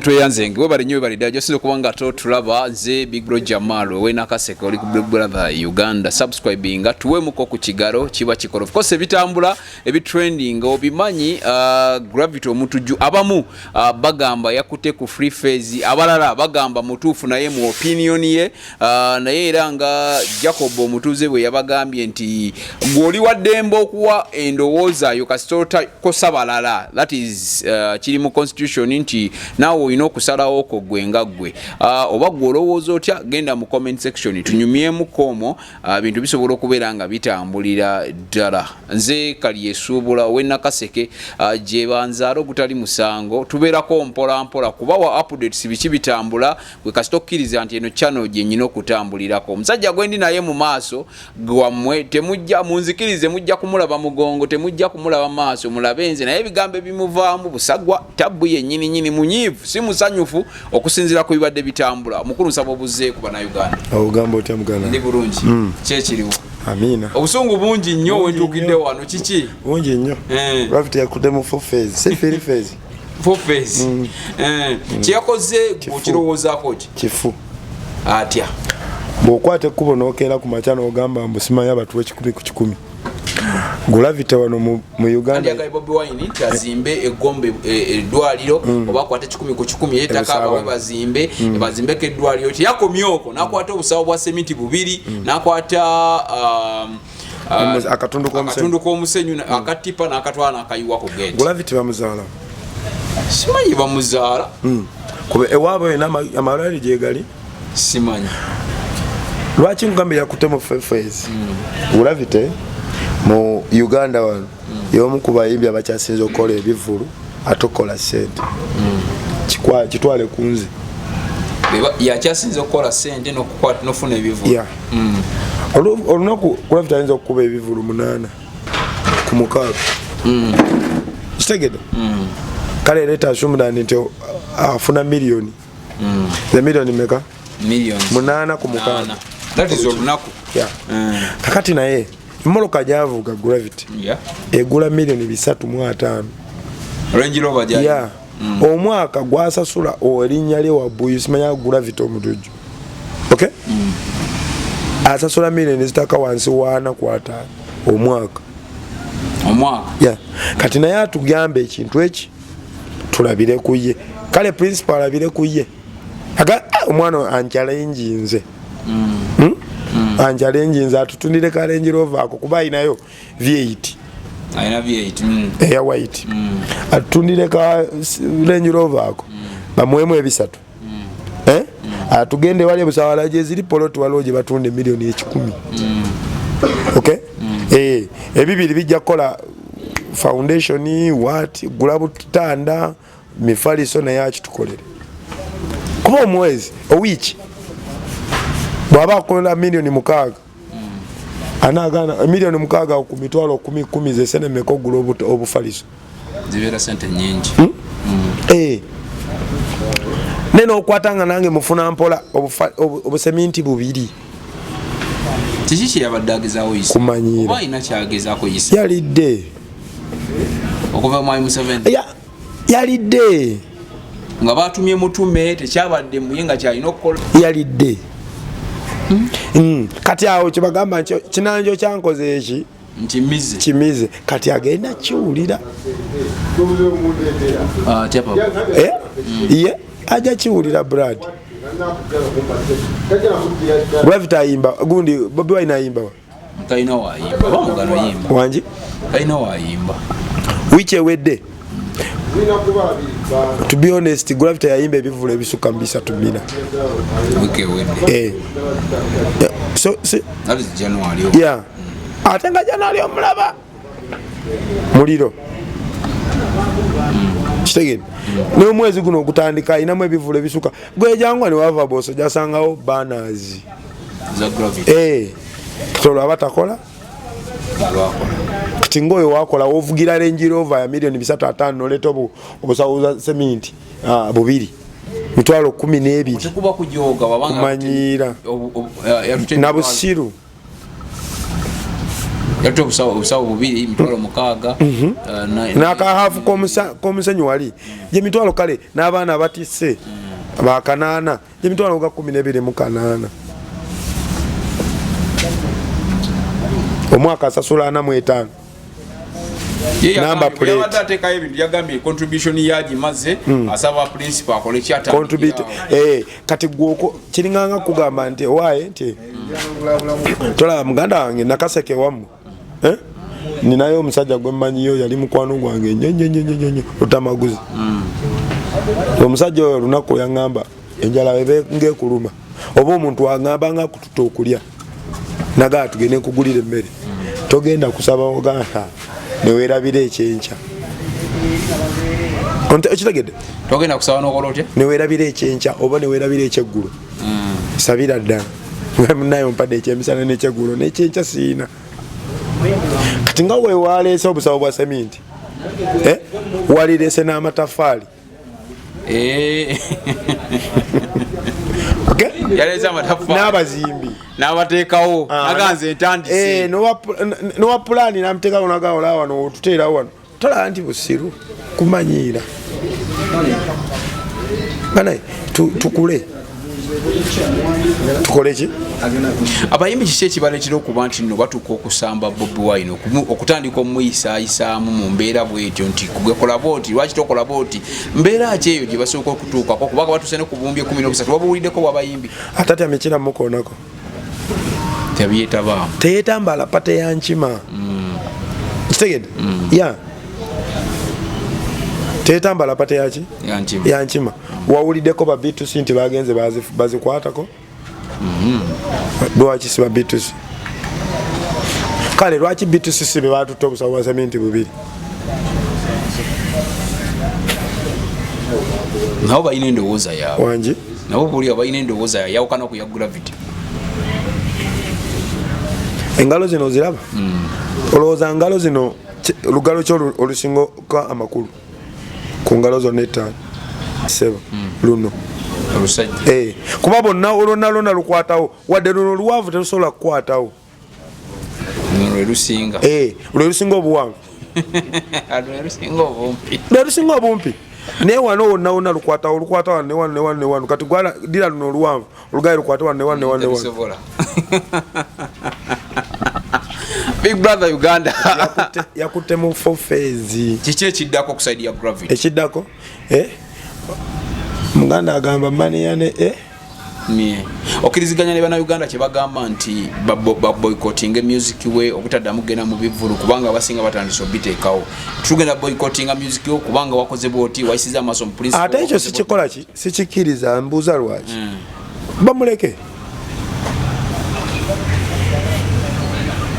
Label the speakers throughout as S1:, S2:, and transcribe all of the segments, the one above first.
S1: Tweyanzenge, webale nnyo, webale ddala gyosinza okuba nga totulaba. Nze Big Bro Jamal owenakaseke, oli ku Big Brother Uganda. Subscribinga, tuwemuko ku kigalo, kiba kikola. Of course ebitambula, ebitrending obimanyi. Gravity Omutujju, abamu bagamba yakute ku free phase, abalala bagamba mutuufu naye mu opinion ye. Naye era nga Jacob omutuuze bwe yabagambye nti gw'oli wa ddembe okuwa endowooza yo kasita otakosa balala. That is, kiri mu constitution nti naawe olina okusalawo okwo gwe nga ggwe. Oba gwe olowooza otya? Genda mu comment section tunyumyemuko omwo. Bintu bisobola okubeera nga bitambulira ddala. Nze Kalyesuubula ow'enakaseke, gye banzaala ogutali musango. Tubeerako mpola mpola kubawa updates, biki bitambula. Gwe kasita okkiriza nti eno channel gye nyina okutambulirako. Omusajja gwe ndi naye mu maaso gwammwe, temujja munzikirize, mujja kumulaba mugongo, temujja kumulaba maaso, mulabe nze. Naye ebigambo ebimuvaamu busagwa tabbu yennyini nyini, munyiivu, si musanyufu okusinziira ku bibadde bitambula. Omukulu, nsaba obuzeeku Bannayuganda.
S2: Ogamba otya, muganda?
S1: Ndi bulungi. Kyekiriwo?
S2: Amiina.
S1: Obusungu bungi nnyo wentuukidde wano, kiki?
S2: Bungi nnyo. Gravity yakutte mu four phase, si three phase.
S1: Four phase. Kyeyakoze okirowoozaako ki?
S2: Kifu.
S1: Atya?
S2: Bw'okwata ekkubo n'okeera ku makya n'ogamba mbu simanyi abatuwa 100 ku 100, Gravity wano mu Uganda.
S1: Yagambye Bobi Wine nti azimbe egombe eddwaliro, oba akwate 100 ku 100 yettaka.
S2: Ebusaabala.
S1: Abawe bazimbe, bazimbeko eddwaliro. Teyakomye okwo, n'akwata obusawo bwa semiti bubiri, n'akwata
S2: Akatundu k'omusenyu.
S1: Akatundu k'omusenyu, akatipa n'akatwala n'akayiwa ku gate.
S2: Gravity bamuzaala?
S1: Simanyi bamuzaala.
S2: Kuba ewaabwe yona amalwaliro gye gali.
S1: Simanyi.
S2: Lwaki nkugambe yakutte mu phase? Gravity mu Uganda wano y'omu ku bayimbi abakyasinze okukola ebivulu ate okukola sente. Kitwale ku nze.
S1: Yakyasinze okukola sente n'okufuna ebivulu.
S2: Yeah. Olunaku Gravity ayinza okukuba ebivulu 8 ku 6. Kitegedde? Kale leeta assume nti afuna miliyoni, ze miliyoni meka?
S1: Millions.
S2: 8 ku 6.
S1: Nana. That is olunaku.
S2: Yeah. Kakati naye emmotoka gyavuga Gravity egula miliyoni 350.
S1: Range Rover gyali.
S2: Yeah. Omwaka gwasasula erinnya lye wabuyu simanya Gravity Omutujju, okay, asasula miliyoni zitaka wansi wa 4 ku 5 omwaka.
S1: Omwaka.
S2: Yeah. Kati naye atugamba ekintu eki tulabire ku ye. Kale principal alabire ku ye. Ah, omwana anchallenginze. Anchallenginze, atutundire ka Range Rover ako kuba ayinayo V8.
S1: Alina V8.
S2: Eya white. Atutundire ka Range Rover ako, bamuwemu ebisatu. Eh? Atugende wali ebusawala gye ziri poloti, waliwo gye batunda emiliyoni 100. Okay? Eh, ebibiri bijja kukola foundation, what, gula butanda, mifaliso, naye akitukolere kuba omwezi owiiki bw'aba akola miliyoni 6, anagana miliyoni 6 ku mitwalo kumi kumi, zesente meka ogula obufaliso?
S1: Zibeera sente nyingi.
S2: Eh. Ne nokwata nga nange mufuna mpola obuseminti bubiri.
S1: Kiki kyeyabadde agezaawo yisa?
S2: Kumanyiira.
S1: Oba alina kyagezaako yisa?
S2: Yalidde.
S1: Okuva mwami Museveni.
S2: Yalidde.
S1: Nga batumye mutume, tekyabadde muye nga kyalina okukola.
S2: Yalidde. Kati awo kyebagamba nti kinanjo kyankoze eki.
S1: Nti mize.
S2: Kimize, kati agenda kiwulira.
S1: Atya papa?
S2: Eh? Ye ajja kiwulira. Brad Gravity ayimba gundi, Bobi Wine ayimba wa?
S1: Talina wayimba, oba mugano yimba.
S2: Wangi.
S1: Talina wayimba.
S2: Wiiki ewedde, to be honest, Gravity yayimba ebivulu ebisukka mu bisatu bina.
S1: Wiiki ewedde?
S2: Eh. Yeah. So, si,
S1: That is January.
S2: Yeah. Ate nga January omulaba muliro, kitegede n'omwezi guno ogutandika ayinamu ebivulu ebisuka. Gwejangwa newava boso jasangawo banners
S1: za Gravity.
S2: Eh, kati olwo aba takola.
S1: Alwakola.
S2: Kati ngaoyo wakola wovugira Range Rover ya miliyoni 350, noleta obusawo za seminti bubiri, mitwalo 12.
S1: Tekuba kujoga wabanga
S2: Kumanyiira.
S1: Yatute
S2: Na busiru.
S1: Yatutte obusawo bubiri 60,000.
S2: N'akahafu k'omusenyu wali gye mitwalo, kale n'abaana batisse bakanaana, gye mitwalo ga 12,800. Omwaka asasula 45.
S1: Number plate. Ateekayo ebintu, yagambye contribution yagimaze, asaba principal akole.
S2: Contribute. Kati gwoko kiringanga kugamba nti owaaye nti tolaba muganda wange Nakaseke wammwe, eh? Ninayo omusajja gwe mmanyiyo, yali mukwano gwange nnyo nnyo nnyo nnyo nnyo, Lutamaguzi. Omusajja oyo olunaku yaŋŋamba enjala ebe ng'ekuluma, oba omuntu aŋŋamba nga akututa okulya, nagaa tugende nkugulira emmere, togenda kusaba ogamba neweerabira ekyenkya. Okitegedde?
S1: Togenda kusaba nokola otya?
S2: Neweerabira ekyenkya oba neweerabira ekyeggulo. Sabira ddala nga munaye ompadde ekyemisana nekyeggulo nekyenkya siina. Kati nga wewaleese obusawo bwa seminti, eh? Walireese n'amatafaali. Okay?
S1: Yaleese amataffaali.
S2: N'abazimbi.
S1: N'abateekawo.
S2: Ah,
S1: naganze ntandise.
S2: Nowa pulaani namuteekawo, nagawola wano otuteerawo wano. Tolaba nti busiru kumanyiira banaye? Tukule, tukole ki?
S1: Abayimbi kiki ekibaleetera okuba nti nno batuuka okusamba Bobi Wine, okutandika omuyisaayisaamu mu mbeera bwetyo nti kugekola bwoti, lwaki tokola bwoti? Mbeera ki eyo gye basooka okutuukako, kubanga batuuse ne ku buwumbi 13 wabuwuliddeko bwabayimbi?
S2: Atatya mikira mukoonako.
S1: Tebyetabaamu.
S2: Teyetambala pate ya nkima. Kitegedde? Ya, teyetambala pate yaki?
S1: Yankima.
S2: Ya nkima. Wawuliddeko ba B2C nti bagenze bazikwatako? Lwaki si ba B2C? Kale lwaki B2C si be batutte obusawo bwa seminti bubiri?
S1: Nabo balina endowooza yaabwe.
S2: Wangi?
S1: Nabo buli balina endowooza yayawukana ku ya Gravity.
S2: Engalo zino oziraba? Olowooza ngalo zino lugalo ki olusinga amakulu ku ngalo zonna ettaano, sebo? Luno.
S1: Olusajja.
S2: Kuba bonna olwonna lwonna lukwatawo, wadde luno oluwanvu terusobola kukwatawo.
S1: Luno lwe lusinga.
S2: Lwe lusinga obuwanvu.
S1: Lwe lusinga obumpi.
S2: Lwe lusinga obumpi, naye wano wonna wonna lukwatawo, lukwata wano ne wano ne wano ne wano. Kati gwala dira luno oluwanvu, olugaye lukwate wano ne wano ne wano ne wano.
S1: Tebisobola. Big Brother Uganda.
S2: Yakutte mu fofeezi.
S1: Kiki ekiddako ku side ya Gravity?
S2: Ekiddako, muganda agamba maniyane,
S1: Nie. Okkiriziganya ne bannayuganda kye bagamba nti baboycottinga music we obutaddamu kugenda mu bivvulu, kubanga abasinga batandise obiteekawo, tugenda boycottinga music we kubanga wakoze bwoti, wayisiza amaaso mu principal,
S2: Ate ekyo
S1: wakoze bwoti.
S2: Sikikola ki, sikikkiriza. Mbuuza lwaki? Bamuleke,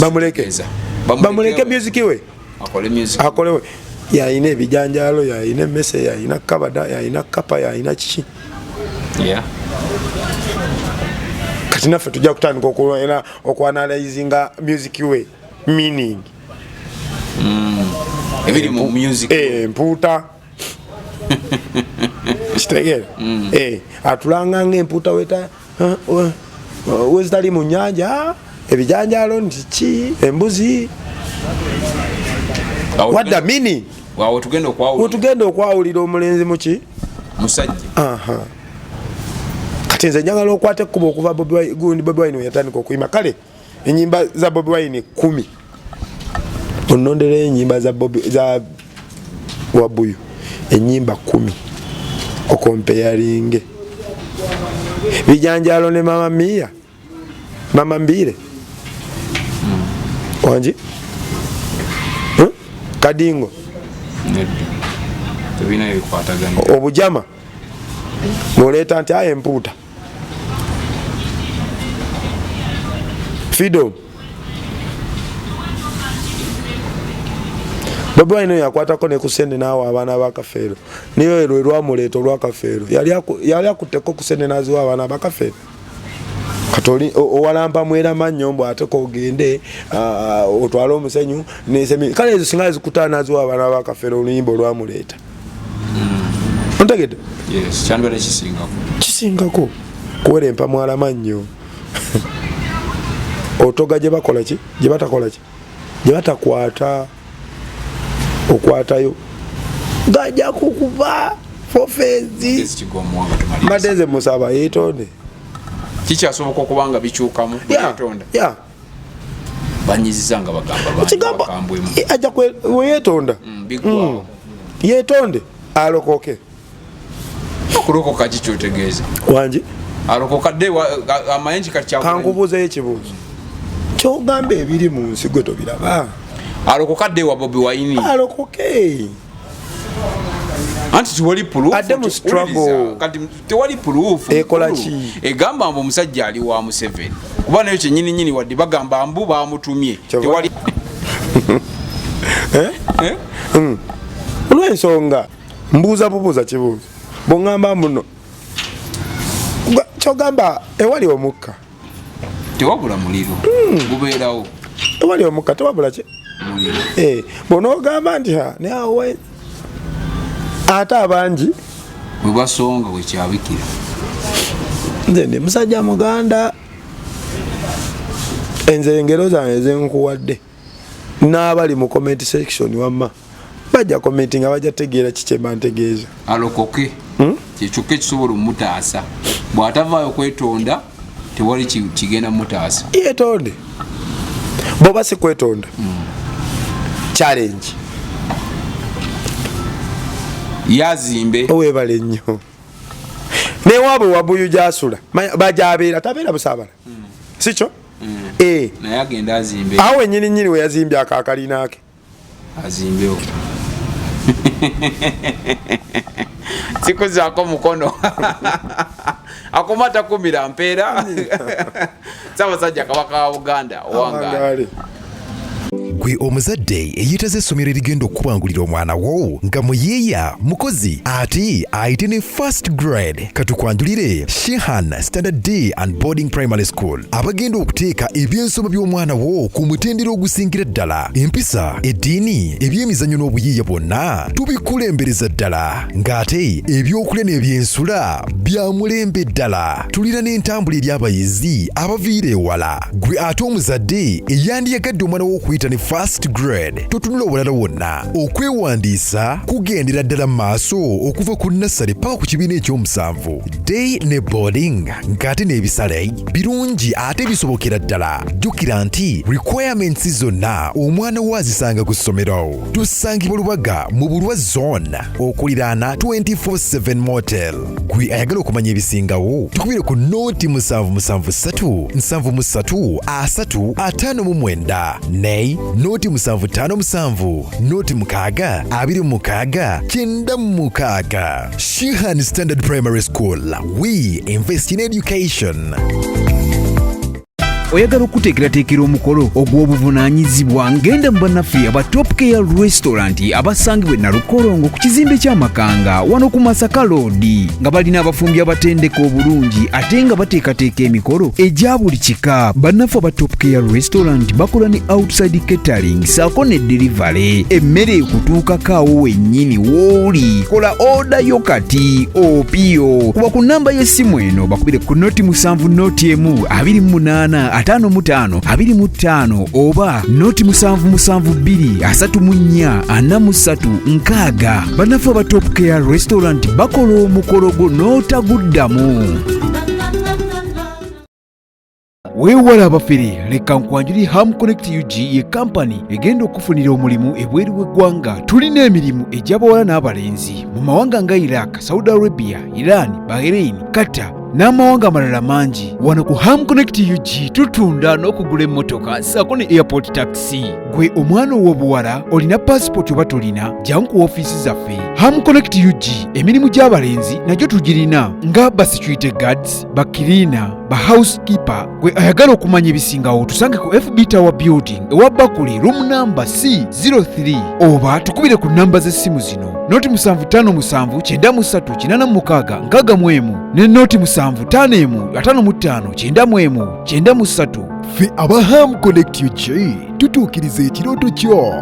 S2: bamuleke.
S1: Eza.
S2: Bamuleke music we.
S1: Akole music.
S2: Akolewe. Yayina ebijanjalo, yayina emmese, yayina kabada, yayina kapa, yayina kiki. Kati naffe tujja kutandika okuanalyzinga music we meaning.
S1: Ebiri mu music.
S2: Empuuta, kitegeera? Atulanga nga empuuta weta wezitali mu nyanja, ebijanjalo nti ki, embuzi.
S1: Awo
S2: What the meaning?
S1: Awo tugenda okwawulira.
S2: Wetugenda okwawulira omulenzi muki?
S1: Musajja.
S2: Aha. Kati nze njagala okwata ekkubo okuva Bobi Wine, gundi Bobi Wine we yatandika okuyimba. Kale enyimba za Bobi Wine 10, onondereyo enyimba za Bobi, za Wabuyu, enyimba 10, okompeyaringe bijanjalo ne Mama Mia, Mama Mbire. Wangi? Kadingo.
S1: Nedda, tebirina ebikwatagana.
S2: Obujama ng'oleeta nti aye empuuta freedom. Bobi Wine oyo yakwatako ne ku sente n'awa abaana ba Kafeero, niyo lwe lwamuleeta olwakafeero. Yali akutteko ku sente n'aziwa abaana ba Kafeero. Kati oli owalampa mwerama nnyo mbu ate kogende otwale omusenyu nesemi. Kale ezo singa zikutana n'aziwa abaana ba Kafeero, oluyimba olwamuleeta, ontegedde?
S1: Yes, kyandibadde kisingako.
S2: Kisingako kuwerempa mwalama nnyo, otoga gye bakola ki, gye batakola ki. Gye batakwata okwatayo gajja kukuba fofezi. Mbadde nze musaba yeetonde.
S1: Kikyasoboka okuba nga bikyukamu yeetonda?
S2: Yeah.
S1: Banyiziza nga bagamba
S2: bakambwemu. Ajja yeetonda. Yeetonde alokoke.
S1: Okulokoka ki kyotegeeza?
S2: Wangi?
S1: Alokoka dde amayenji kati kyakulanyi.
S2: Kankubuuzeyo ekibuuzo. Kyogamba ebiri mu nsi gwe tobiraba.
S1: Alokoka dde wa Bobi Wine.
S2: Alokoke.
S1: Anti tewali proof.
S2: Adde mu struggle.
S1: Kati tewali proof.
S2: Ekola ki?
S1: Egamba mbu omusajja ali wa Museveni. Kuba nayo kyennyini nnyini wadde bagamba mbu bamutumye. Tewali.
S2: Eh? Eh? Olw'ensonga mbuuza bubuuza kibuuzo. Bw'oŋŋamba mbuno kyogamba ewali omukka
S1: tewabula muliro. Gubeerawo.
S2: Ewali omukka tewabula ki?
S1: Muliro.
S2: Bw'onoogamba nti ha naye ate abangi
S1: bwe basonga bwe kyabikira.
S2: Nze ndi musajja muganda, enze engero zange zenkuwadde n'abali mu comment section wamma bajja commenting nga bajja tegeera ki kyemba ntegeeza.
S1: Alokoke. Kyekyokka ekisobola omutaasa. Bw'atavaayo kwetonda tewali kigenda mutaasa.
S2: Yeetonde. Bw'oba si kwetonda. Challenge.
S1: Yazimbe.
S2: Weebale nnyo. Newaabwe wabuyu gy'asula bagy'abeera tabeera Busaabala. Si kyo?
S1: Naye agenda azimbe.
S2: Awo wennyini nnyini we yazimbye ako akalina ke.
S1: Azimbewo. Sikuzaako mukono. Akoma takumira mpeera. Ssaabasajja Kabaka wa Buganda owangaale.
S3: Gwe omuzadde eyeetaze essomero erigenda okukubangulira omwana wo nga muyiiya mukozi ate ayite ne first grade, katukwanjulire Shehan Standard D and Boarding Primary School abagenda okuteeka ebyensoma by'omwana wo ku mutendera ogusingira ddala. Empisa, eddiini, ebyemizannyo n'obuyiiya bwonna tubikulembereza ddala, ng'ate ebyokulya n'ebyensula bya mulembe ddala. Tulina n'entambula eri abayizi abaviira ewala. Gwe ate omuzadde eyandiyagadde omwana wo okuyita ne first grade, totunula walala wonna. Okwewandiisa kugendera ddala mu maaso okuva ku nursery paka ku kibiina ekyomusanvu, day ne boarding, ng'ate n'ebisale birungi ate bisobokera ddala. Jjukira nti requirements zonna omwana wo azisanga ku ssomero. Tusangibwa Lubaga mu Bulwa zone okuliraana 24/7 motel. Gwe ayagala okumanya ebisingawo tukubire ku noti 773 73 3 59 ne noti 757 noti 6 26 96. Shehan Standard Primary School, we invest in education.
S4: Oyagala okuteekerateekera omukolo ogw'obuvunaanyizibwa, ngenda mu bannaffe aba Top Care Restaurant abasangibwa e Nalukolongo ku kizimbe ky'Amakanga wano ku Masaka Road, nga balina abafumbi abatendeka obulungi ate nga bateekateeka emikolo egya buli kika. Bannaffe aba Top Care Restaurant bakola ne outside catering ssaako ne delivery, emmere ekutuukako awo wennyini w'oli. Kola oda yo kati opiyo kuba ku nnamba y'essimu eno, bakubire ku noti 7 noti 1 28 55 25 oba noti 772 34 43 60. Bannaffe aba Top Care Restaurant bakola omukolo gwo n'otaguddamu. Weewala abafere, leka nkwanjuli Ham Connect UG ye kampani egenda okufunira omulimu ebweru w'eggwanga. Tulina emirimu egy'abawala n'abalenzi mu mawanga nga Iraq, Saudi Arabia, Iran, Bahrain, Qatar n'amawanga amalala mangi. Wano ku Ham Connect UG tutunda n'okugula emmotoka ssaako ne airport taxi. Gwe omwana ow'obuwala olina passport oba tolina, jangu ku ofiisi zaffe. Ham Connect UG emirimu gy'abalenzi nagyo tugirina nga ba security guards, ba cleaner, ba housekeeper. Gwe ayagala okumanya ebisingawo tusange ku FB Tower Building ewa Bakuli, room number C03, oba tukubire ku namba z'essimu zino: noti 757 93 86 61 ne noti 751 55 91 93.
S3: Ffe aba Ham Connect UG tutuukiriza ekirooto kyo.